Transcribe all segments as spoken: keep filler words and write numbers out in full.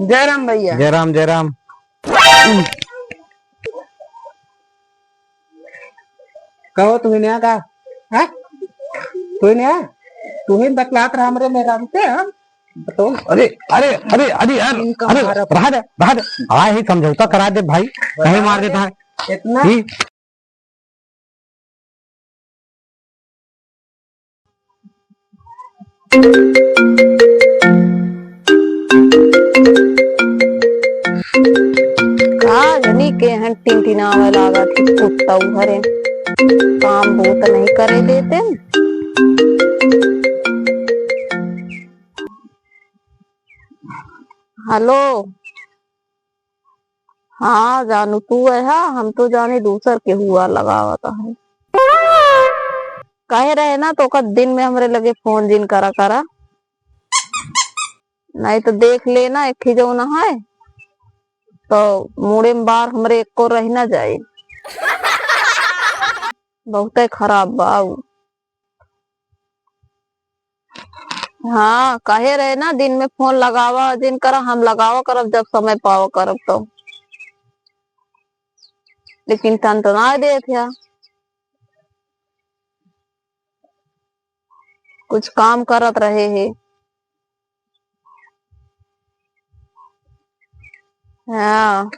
जय राम भैया। जय राम, जय राम। कहो, तू ही नया का? हैं? तू ही नया? तू ही बतलात रहा हमरे मेहरारू के, हाँ? बताओ। अरे, अरे, अरे, अरे यार, इनका अरे, मारा। रहा दे, रहा दे। हाँ, ही समझौता करा दे भाई, कहीं मार देता है। इतना? हम्म। का जनी केहन टिनटिनावे लागत ही कुत्ता उहरे। काम बूत नहीं करे देते। हेलो। हाँ जानू, तू है, हम तो जाने दूसर के हुआ लगावत है। कहे रहे ना, तो का दिन में हमरे लगे फोन जिन करा करा, नहीं तो देख लेना, एक ही जौन है, तो मुड़े में बार हमरे एको रह ना जाए। बहुते खराब बा उ। हाँ, कहे रहे ना, दिन में फोन लगावा जिन करा, हम लगावा करब जब समय पावा करब तो। लेकिन टनटना देत है, कुछ काम करत रहे है। हाँ।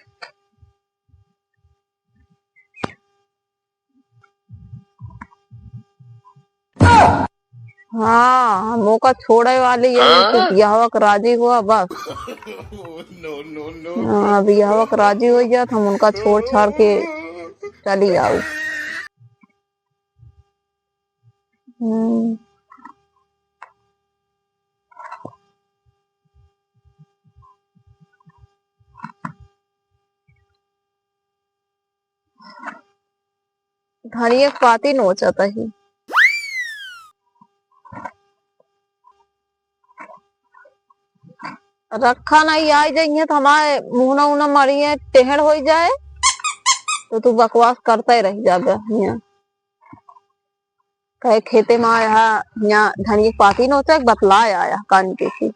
हाँ, हम ओका छोड़े वाली है, तू बियाहवा के राजी हुआ बस। हाँ, बियाहवा के राजी हो जात, हम उनका छोड़ छाड़ के चली आऊ। हम्म। धनिया के पाती नोचत ही। रखा नहीं, आई जाइए तो हमारे मुहना उहना मारिए, टेढ़ हो जाए, तो तू बकवास करता ही रह जाबे हियाँ। कहे खेते में आया, हियाँ धनिया के पाती नोचे, बतलाए आया कान के की।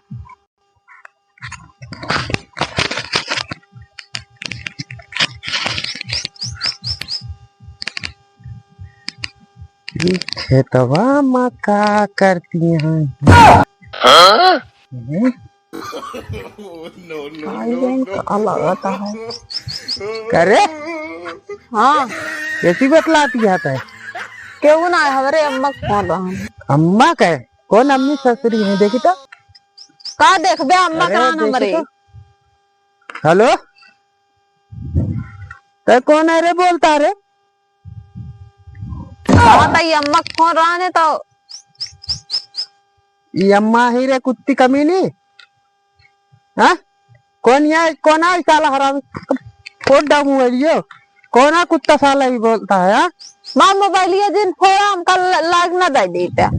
ई खेतवा में का करती हैं? हाँ? हम्म? आई बहन का लगता है। करे? हाँ। कैसी बतलाती है तै? केहू ना है, हमरे अम्मा के फोन रहा। अम्मा के? कौन अम्मी ससुरी है? देखी तो। का देखबे अम्मा अरे, का नाम देखी रे? तो। हेलो, तै कौन है रे बोलता रे? हाँ, तो ये अम्मा के फोन रहा है तो। ये अम्मा ही रे कुत्ती कमीनी। हाँ? कौन ये, कौन है साला हरामी? फोन डामू है लियो। कौन है कुत्ता साला ही बोलता है, हाँ? माँ मोबाइलिया जिन फोड़ा हमका ल-, लाग ना दे देता।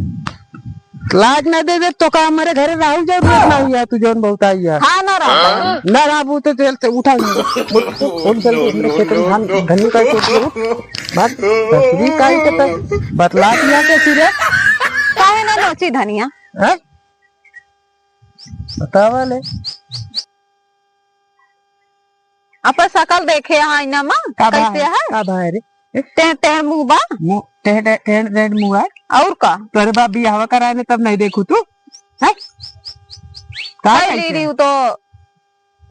लाग ना दे दे तो का हमारे घरे राहुल जरूरत ना हुआ, तू जौन बहुत आई है। हाँ ना रहता है। ना रहबू तो जेल से उठा ही। फोन चल के हमरे खेत में धान धन्नी का के उठ। बात ससुरी काई के तक बतला दिया के सिरे। काहे ना नोची धनिया? हैं? बतावा ले। अपन शकल देखे है आईना में, का बा कैसे है? का बा रे? टेढ़ टेढ़ मुँह बा। मुँह टेढ़ टेढ़ टेढ़ मुँह है। और का? तोरे बाप बियाहवा कराए ने तब नहीं देखू तू? हैं? का कह कैसे? ली रही हूँ तो।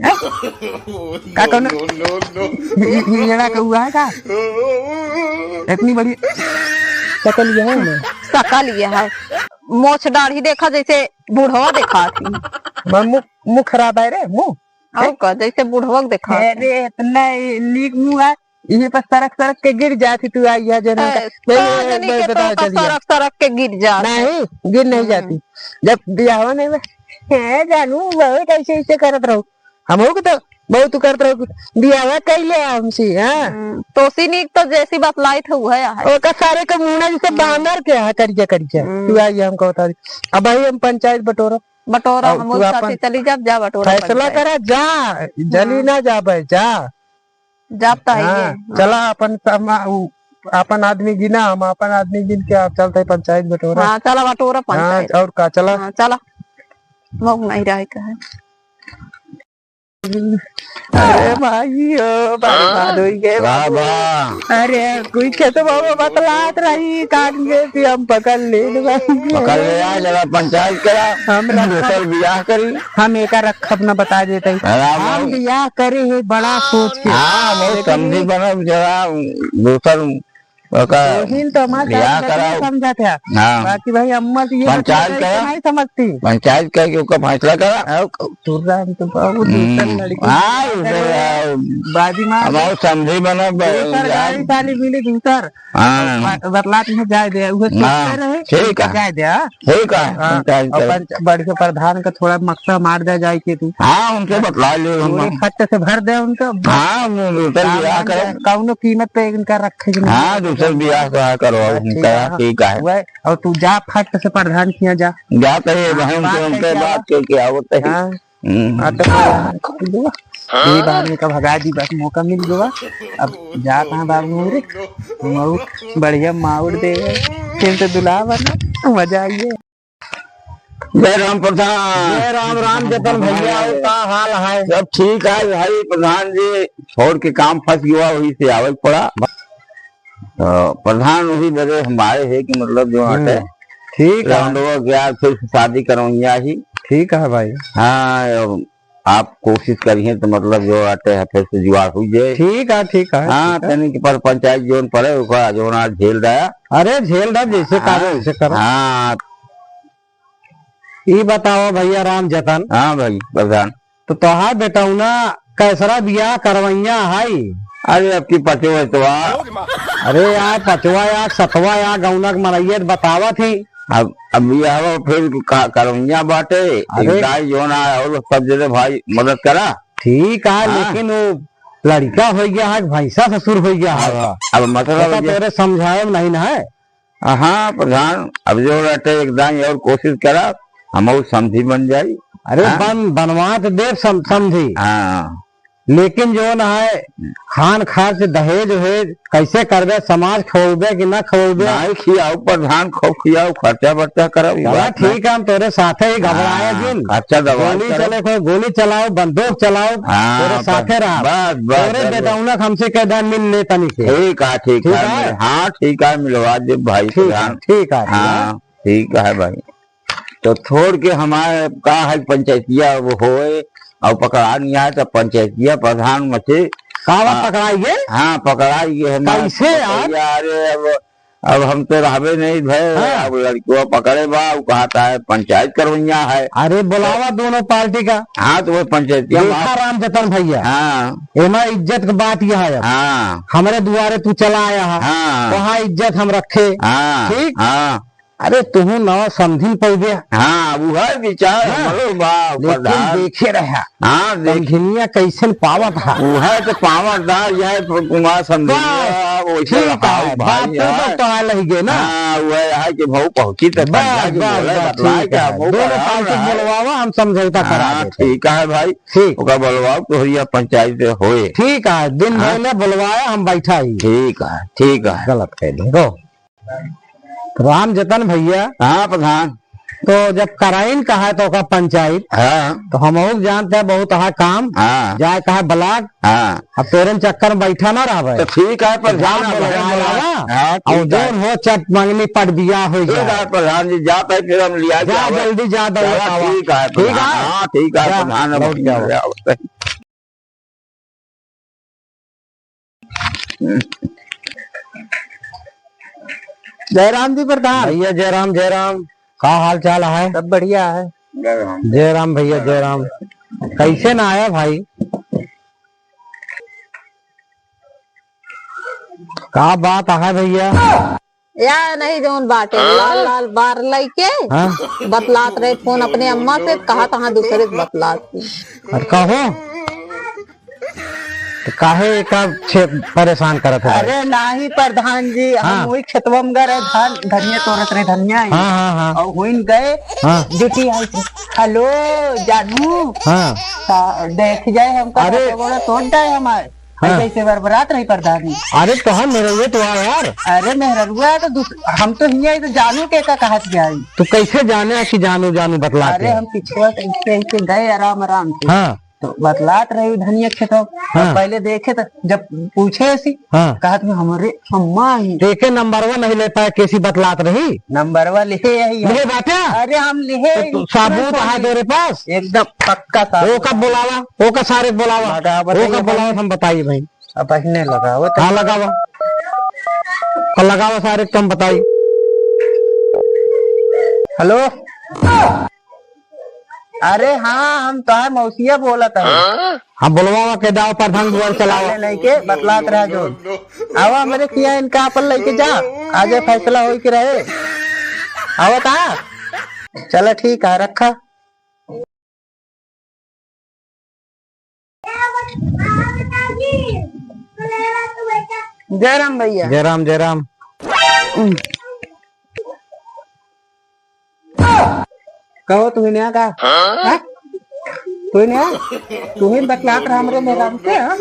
हैं? का कौनो ई, ई, ई एड़ा के हुआ है का? इतनी बड़ी शकल ये है ना? शकल ये है। मोछ दाढ़ी देखा जैसे बुढ़वा देखा थी। मैं मुँह, मुँह खराब है रे, मुँह। और का, जैसे बुढ़वा के देखा है। अरे, इतना नीक मुँह है, यही पर सरक सरक के गिर जाती तू आई है, जनम का। ए, का जनी के तो का सरक सरक के गिर जात है। नहीं, गिर नहीं जाती। जब बियाहवा नहीं हुआ, "हे जानू, बहुत ऐसे ऐसे करत रहू।" हमहू के तो बहुत करत रहू, बियाहवा कैले हमसे, हाँ। हम्म, तोसी नीक तो जैसी बतलाई थे, उहे है। ओका सारे के मुँह ना जैसे बानर के है, करिया करिया। तू आई है, हमको बता दी। अब भाई हम पंचायत बटोरा। बटोरा, अब हम तू उस साथे अपन चली जाब, जा बटोरा फैसला पंचायत। करा, जा, जली ना जाबे, जा। जाब त है हाँ, ये। चला अपन समा-, उ, अपन आदमी गिना, हम अपन आदमी गिन के आप चलते पंचायत बटोरा। हाँ, चला बटोरा हाँ, पंचायत। और का, चला। हाँ, चला। मौक नहीं रहे का है। अरे भाई हो, बर्बाद होई गए वाह, बाबू। वाह। अरे कोई खेतवा में बतलात रही, काट के भी हम पकड़ ले बाबू। पकड़ ले आ, जरा पंचायत करा, हम रखब। दूसर बियाह करी। हम एका रखब ना, बता देते ही। हाँ, हम बाबू। बियाह करे है बड़ा सोच के। हाँ, बहुत लेकिन समझी बनब, जरा दूसर ओका वही तो हमार बियाह सास बच्ची कराओ। समझत है। हाँ। बाकी भाई अम्मा तो ये पंचायत बच्ची करा। नहीं समझती। पंचायत करके ओका फैसला करा। अब तुर्रा हम तो बाबू दूसर हम्म। लड़की हाँ, बियाह उसे करे। आओ। बाजी मार हम दे। और समझी बना ब-, दूसर यार। गाड़ी साली मिली दूसर। हाँ। ब-, बतलात में जाए दे, उहे हाँ, सोचते रहे, ठीक है। जाए दे, हाँ। ठीक है, हाँ, पंचायत और करो। पंच-, बढ़िया प्रधान का थोड़ा मक्सा मार दे जाए के तू। हाँ, उनसे बतला ले हम। पूरे खट्ट से भर दे उनका। हाँ, वो दूसर काम बियाह बन करो। जाए, कौनो कीमत पे इनका रखे के नहीं। हाँ, दूसर बियाह का करवाओ, हाँ, ठीक उनका, है, हाँ। ठीक है। वह, और तू जा फट से प्रधान किया जा। जा कहे, हाँ, बहन बात से उनके करके बात आओ। करके आओ, तही। हाँ। हम्म। हाँ, तो फिर ये बार में का भगा दी, बस मौका मिल गवा। अब जा कहाँ बाबू रे, मऊ बढ़िया माउर दे, फिर तो दुल्हा बना, मजा आइए। जय राम प्रधान। जय राम, राम जतन भैया, और का हाल है? सब ठीक है भाई प्रधान जी, छोड़ के काम फंस गया, वही से आवे के पड़ा। तो प्रधान वही बदे हम आए हैं कि मतलब जो हम्म, आटे ठीक है। लौंडवा के यार फिर से शादी करवैया ही। ठीक है भाई। हाँ, अब आप कोशिश करिए तो मतलब जो आटे है फिर से जुगाड़ हो जाए। ठीक है, ठीक है, हाँ, ठीक है। तनी के पर पंचायत जोन पड़े, ओका जोन आज झेल रहा। अरे झेल रहा, जैसे हाँ, काबे वैसे करो। हाँ। ई बताओ भैया राम जतन। हाँ भाई प्रधान। तो तोहार बेटौना कैसरा बियाह करवैया हई? अरे अब की पचो है तो आ। अरे यार पचवा या सतवा या गौना के मरैया त बतावत ही। अब, अब बियाह फिर का करवैया बाटे, अरे। एक दाई जोन आया और सब जने भाई मदद करा। ठीक है, हाँ। लेकिन वो लड़का हो गया है, भैंसा ससुर हो गया है। अब, अब मतलब बता, ये तोरे समझाए में नहीं ना है। हाँ प्रधान, अब जो रहते एक दाई और कोशिश करा, हम और समधी बन जाई। अरे हाँ? बन, बनवा तो देव सम-, समधी। हाँ। लेकिन जो ना है, खान खास दहेज वहेज कैसे करबे, समाज खवाबे कि ना खवाबे? नहीं खियाओ प्रधान, खूब खियाओ, खर्चा बर्चा करो, ई चला बात ना। ठीक है, हम तोरे साथे ही घबराए हाँ, जिन। खर्चा दवाई गोली करो। चले, कोई गोली चलाओ, बंदूक चलाओ, हाँ, तोरे बस, साथे रहा। बस, बस, तोरे बस, बस। बेटौना हमसे कह दे मिल ले तनी के। ठीक है, ठीक ठीक है, है? मिल-, हाँ, ठीक है, मिलवा दे भाई ठीक है, प्रधान। ठीक है, हाँ, हाँ। ठीक है भाई। तो छोड़ के हमारे का है पंचायतिया वो होए और पकड़ा नहीं आए तो पंचायतिया प्रधान मचे। का बात हाँ, पकड़ाई है? हाँ, पकड़ाई है हमारे कैसे यार? पंचायतिया, अरे अब, अब हम तो रहबे नहीं भए, हाँ। अब लड़कियों पकड़े बा, वो कहता है पंचायत करवैया है। अरे बुलावा तो दोनों पार्टी का। हाँ, तो वो पंचायतिया देखा बात राम जतन भैया। हाँ। एमा इज्जत की बात यह है। हाँ। हमारे दुआरे तू चला आया है। हाँ। वहाँ इज्जत हम रखे। हाँ, ठीक? हाँ। अरे तुहू नवा समधिन पउबे। हाँ, उहे विचार हाँ, हमरो बा, लेकिन प्रधान। देखे रहा। हाँ, देख। समधिनिया कैसन पावत हा। उहे तो पावत दा, यह कुमार समधिनिया, बस, वैसे ठीक रहा है, भाई, बात तो हाँ। तो आए लही गए ना। हाँ, उहे है कि भाऊ पहुँची तो बस, समझा कि बस, बोले, बस, बतलाए ठीक कि है। हम दोनों पार्टी बोलवावा, हम समझौता करा हाँ, देते। ठीक है भाई। ठीक। ओका बोलवाओ, तोहरिया पंचायत होए। ठीक है, दिन हाँ। भर ले बोलवाया, हम बैठा ही। ठीक है, ठीक है। गलत कह दे, रो। राम जतन भैया। हाँ प्रधान। तो जब कराइन कहा तो का पंचायत, हाँ। तो हम लोग जानते हैं बहुत हा काम, हाँ। जाए कहा ब्लॉक, हाँ। अब तोरे चक्कर में बैठा ना रहबे। तो ठीक है प्रधान, तो जा अब हम बोलवा लावा, हाँ, और ठीक है। जोन हो चट मंगनी पट बियाह हो ठीक जाए। है प्रधान जी, जात है फिर हम लिया जा जावे। जल्दी जा चला, दौड़ावा। ठीक है ठीक प्रधान, है? हाँ, ठीक है जा, प्रधान, अब लौट के आओ। ले आओ। जयराम जी प्रधान। भैया जयराम, जयराम, का हाल चाल है? सब बढ़िया है। जयराम भैया, जयराम। कैसे ना आया भाई? का बात है भैया? या नहीं जौन बाटे, लाल लाल बार लइके हाँ? बतलात रहे फोन अपने अम्मा से, कहा कहाँ दूसरे से बतलात थी। और कहो, तो काहे का छे-, परेशान करत है? अरे नाही प्रधान जी, हम हाँ। वही खेतवा में गए रहे, धान, धनिया तोड़त रहे, धनिया ही। हाँ, हाँ, हाँ। और हुइन गए, हाँ। जुटी आई थी, "हेलो, जानू।" हाँ। ता-, देख जाए हमका, अरे। हाथे गोड़ा तोड़ जाए हमारे। हाँ। ऐसे, ऐसे बरबरात रही प्रधान जी। अरे तो हम मेहररुए तो आ यार। अरे मेहररुआ तो दूस-, हम तो हियाँ ही तो जानू के का कहत जाई। तू कैसे जाने कि जानू, जानू बतला अरे के? हम पिछुआ से ऐसे, ऐसे गए आराम, आराम से। हाँ। तो बतलात रही धनिया खेतवा। हाँ। पहले देखे तो जब पूछे सी, हाँ। कहत में हमरे अम्मा ही। तो एके नंबरवा नहीं ले पाए, कैसी बतलात रही? नंबरवा लिहे यही है। लिहे बाटे? अरे हम लिहे तो, ही, तो साबुत तुरंत है बोली। तोरे पास? एकदम पक्का साबुत। ओका बुलावा, ओका सारे बुलावा। लगावा, ओका बताइए बुलावा, भाई। हम बताइए भाई। अब पहले लगावा तो। हाँ, लगावा। और लगावा सारे, तुम बताइए। हेलो। अरे हाँ, हम तोहार मौसिया बोलत हई। हाँ, बोलवावा के दाव प्रधान दुआर चलावा। अरे नहीं के बतलात रहा जो। आवा हमरे किया इनका अपन लेके जा। आजे फैसला होई के रहे। आवा ता। चला ठीक है, रखा। जय राम भैया। जय राम, जय राम। कहो, तू ही नया का? हाँ? तू ही नया? तू ही बतलात रहा हमरे मेहरारू से, हाँ?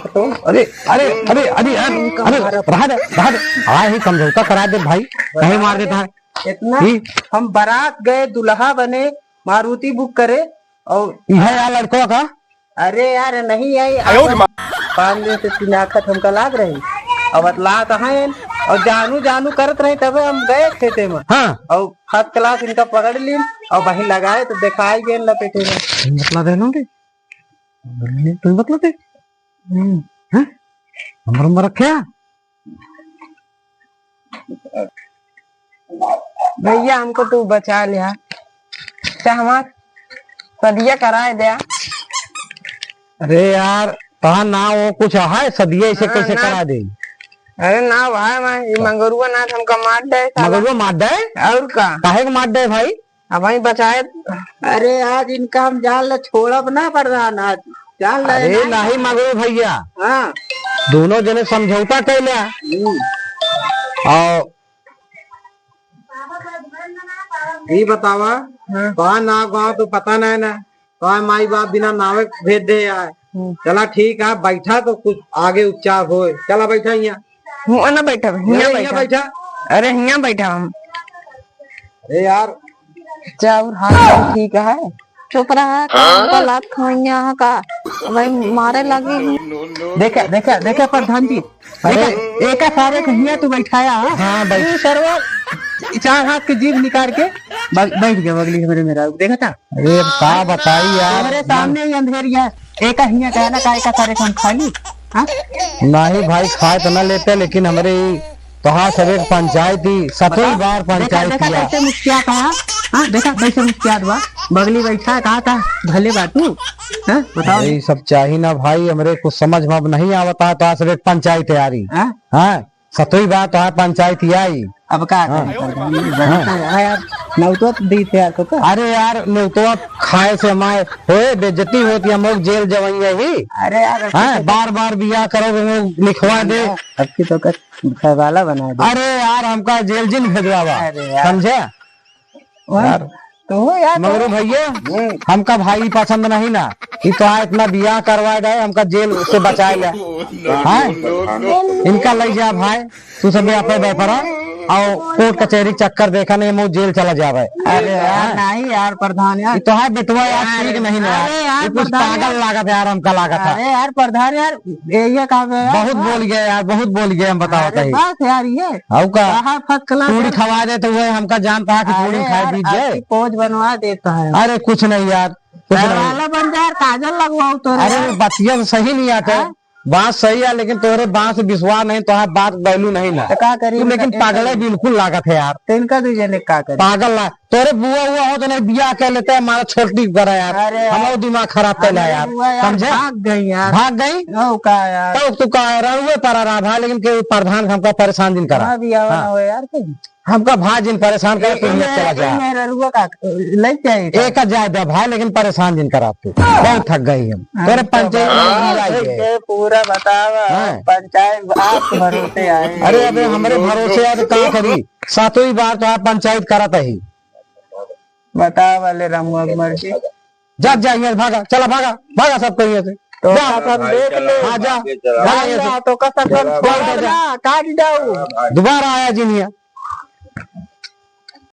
तो अरे, अरे, अरे, अरे, यार, अरे, रहा दे, रहा दे। हाँ, ही समझौता करा दे भाई, नहीं मार देता है। इतना ही? हम बारात गए, दुल्हा बने, मारुति बुक करे, और यह यार लड़कों का अरे यार, नहीं आई, आयो रे माँ। पाँच दिन से चिनाखत हमका लाग रही। अब बतलात हैं, और जानू जानू करत रही, तबे हम गए खेते में। हाँ। और फर्स्ट क्लास इनका पकड़ ली, और वहीं लगाए तो दिखाई गए लपेटे में। बतला दे लोगे, तुम बतला दे। हम्म। हाँ? नंबर नंबर रखे? भैया, हमको तू बचा लिया, चाहे हमार सदिया कराए दे। अरे यार, तहार नाव वो कुछ है, सदिया इसे हाँ, कैसे ना। करा दे? अरे ना भाई, मैं ये मंगरुआ नाथ हमका मार दे साला। मंगरुआ मार दे? और का? काहे को मार दे भाई? अब वहीं बचाए। अरे आज इनका हम जान ले छोड़ब ना प्रधान, आज जान ले अरे ना। नहीं मगरू भैया, हाँ। दोनों जने समझौता कैला। हम्म। और ई बतावा, हाँ। कहाँ ना गाँव तो पता नहीं ना, कहाँ माई बाप बिना नावे भेज दे आए। हम्म। चला ठीक है, बैठा तो कुछ आगे उपचार होए। चला बैठा यहाँ। हुआँ ना बैठा, हियाँ अरे, हियाँ बैठा। बैठा। अरे, हियाँ बैठा हम। अरे यार। चाउर हाल ठीक है? चुप रहा, काम का लात खवैया यहाँ का। भाई, मारे लगी। देखा, देखा, देखा प्रधान जी। अरे। देखा, एका सारे के हियाँ तू बैठाया, हाँ? हाँ, बैठ। ई सरवा, चार हाथ के जीभ निकाल के ब-, बैठ गया बगली हमरे मेहरारू। देखा था? अरे, अब का बताई यार। हमारे सामने ही अंधेरिया। एका हियाँ कहना का, एका सारे के हम खा ली, हाँ? नहीं भाई, खाए तो ना लेते, लेकिन हमरे ई तोहार सबे के पंचायत ही, सतोई बता, बार देखा, पंचायत देखा किया। कैसे मुस्किया कहा, हाँ, देखा कैसे मुस्कियात बा, बगली बैठा कहा था, भले बा तू, हाँ, बताओ। अरे, ई सब चाही ना भाई, हमरे कुछ समझ में अब नहीं आवता है, तोहार सबे के पंचायत यारी। हाँ? हाँ? सतोई बात है, पंचायत ही आई। अब का हाँ। करी? हाँ। हाँ यार, नेउतवा तो दी थे यार, तो का? अरे यार, नेउतवा खाए से हमारे होए, बेइज्जती होती, हम लोग जेल जवाइए ही। अरे यार, अब हाँ, तो बार बार बियाह करो, वो लिखवा दे। अब की तो कर घर वाला बना दे। अरे यार, हमका जेल जिन भेजवावा, अरे यार। समझे? वाह, यार, तो हो यार, तो मगरू भैया, हम्म। हमका भाई पसंद नहीं ना, ये तो आ इतना बियाह करवा गए, हमका जेल से बचाए ले। हाँ? इनका ले जा भाई, तू सब यहाँ पे बेपरा, और कोर्ट कचहरी चक्कर देखा नहीं, हम जेल चला जावे। अरे यार, हाँ? नहीं यार, प्रधान यार। ये तो है बेटवा यार, यार, ठीक नहीं ना यार। अरे यार, ये कुछ प्रधान पागल यार। लागत है यार, हमका लागत है। अरे यार, प्रधान यार, ये, ये कहा गया यार? बहुत हाँ। बोल गया यार, बहुत बोल गया, हम बताओ अरे कहीं। बस यार, ये हाउ का? कहा फर्स्ट क्लास चूड़ी यार। खवा दे तो वो हमका जानता है कि चूड़ी अरे खाए यार, बीत जाए। आपकी पोज बनवा देता है। अरे कुछ नहीं यार, कुछ नहीं। वाला बन जा यार, काजल लगवाओ तो अरे यार। बतिया तो सही नहीं आते। हाँ? बात सही है, लेकिन तोहरे बात से विश्वास नहीं, तोहार बात value नहीं ना। तो का करी तू, लेकिन इनका, पागल है, इनका बिल्कुल लागत है यार। तो इनका दीजिए ने का करी? पागल ना, तोरे बुआ हुआ हो तो नहीं बियाह कर लेते, हमारा छोटी करा यार, अरे यार, हमारा दिमाग खराब कर लिया अरे यार, बुआ यार, समझे? भाग गई यार। भाग गई? ओ का यार? तो तू का रहुए पर रहा भाई, लेकिन के प्रधान हमका परेशान दिन करा। हाँ, बियाह हाँ। ना हो यार कहीं। हमका भाई जिन परेशान करे, ए, तू ए, हियाँ चला ए, जा। मेहररुआ का, ले जाए का? एक का जाए दे भाई, लेकिन परेशान जिन करा तू। बहुत थक गई हम। हम तोरे तो पंचायत में भाई, बुलाई है। के पूरा बतावा, हाँ। पंचायत आपके भरोसे आए। अरे अबे हमरे भरोसे आए तो का करी? सातों ही बार तो आप पंचायत करत ही। बतावा ले रामुआ के मर्जी। जा, जा, यहाँ से भागा, चला भागा, भागा सब कोई यहाँ से। तो जा। का सब देख ले। हाँ, जा। भाग यहाँ से। तो का सब हम जा, जा, छोड़ जा। ना, काट जाऊ। दोबारा आया जिन हियाँ।